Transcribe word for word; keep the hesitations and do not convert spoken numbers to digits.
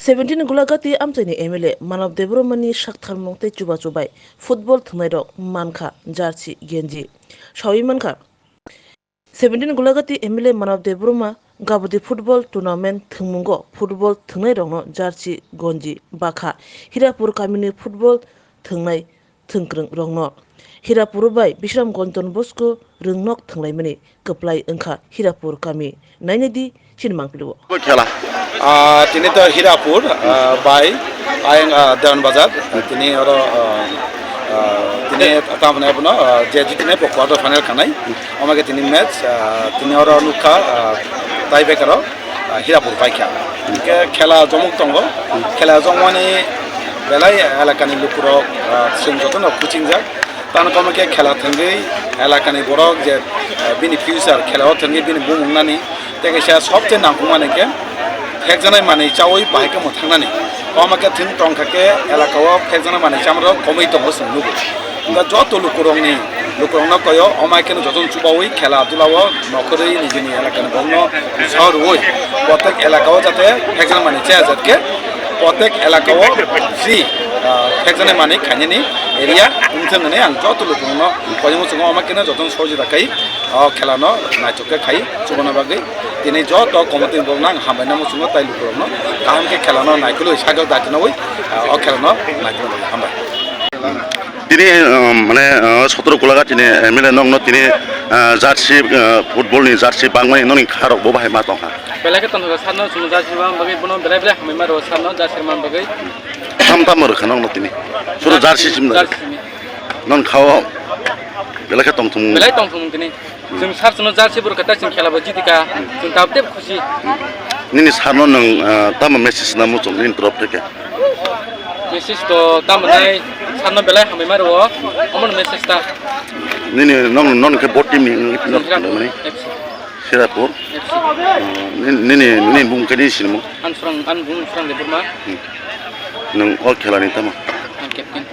Seventeen Gulagati amchaini M L A Manav Debbarmani saktharmung tei chubachu bai football thwngnairok mankha jersey genji. Sawi mankha, seventeen Gulagati M L A Manav Debbarma gabodi football tournament thwngmungo football thwngnairokno jersey gonji bakha Hirapur kamini football thwngnai thwngkwrwng rokno. Hirapur bai Bishramganj Don Bosco rwngnok thwnglaimani kwplai wngkha Hirapur kami. Nainai di chini mangpili o. Khela. Ah, tini to Hirapur, ah, bai ayang, ah, Dewan Bazar. Tini oro, ah, ah, tini tamni abono, ah, je jitini bo quarter final kanai. Omage tini match, ah, tini oro nukha, ah, tie breaker o. Ah, Hirapur paikha. Hingke khela jomuk tongo. Khela jomani belai elakani lukurok, ah, chwng jotono kuchingjak. Tano komo khe khela thwngwi elakani borok je, ah, bini future khelao thwngwi bini bumung nani. Tei kaisa sobse nangkukmani khe phekjanai manwi chaui bahai khe mwthangnani. Komo khe thwng tongkha khe elakao phekjanai manwi chamrok komwi tongo chwng nugo. Wngkha joto lukurokni, lukurokno koyo, omo hai kheno jotono chubaui khela dulao nokhorwi nijini elakani borokno utsaho rwui, protek elakao jate phekjak manwi chaya jat khe, protek elakao free, ah, phekjaknai manwi khainani area wngthang hwnwi ang joto lukurokno koyung muchungo omo kheno jotono sohojita khai o khelano naithok khe khai chubana bagwi. Tini joto committee ni borokno ang hambai namo chungo, tai lukurokno kaham khe khelano naikolwi sakjak dati nogwi, ah, o khelano naikolwi hambai. Tini, um, mane, uh, sotoro Gulagati ni M L A nokno tini, uh, jersey, uh, football ni jersey bangmani nokni kharok bo bahai ma tongkha. Belai khe tongkha, sarno chwng jersey rwna bagwi, bono belai belai hambai ma rwo, sarno jersey rwna bagwi. Tam tam rwkha nokno tini. Suru jersey sim na. Jersey simi. Non khao belai khe tongthung. Belai tongthung tini. Chwng sar chwngno jersey bo rwkha, tei chwng khela bo jitika. Chwng tabuk tei khusi. Nini sarno nwng, ah, tamo message na muchung nini torop theke? Message to tamo nai sarno belai hambai ma rwo. Omono message ta. Nini nong, nong khe bo team ni wngwi tino Hirapur mani? F C. Hirapur? F C. Oh, nini, nini, nini bung khe nini sinimo? An Surang, an bung Surang Debbarma. Hmm. Nwng o khela ni tamo? Ang captain.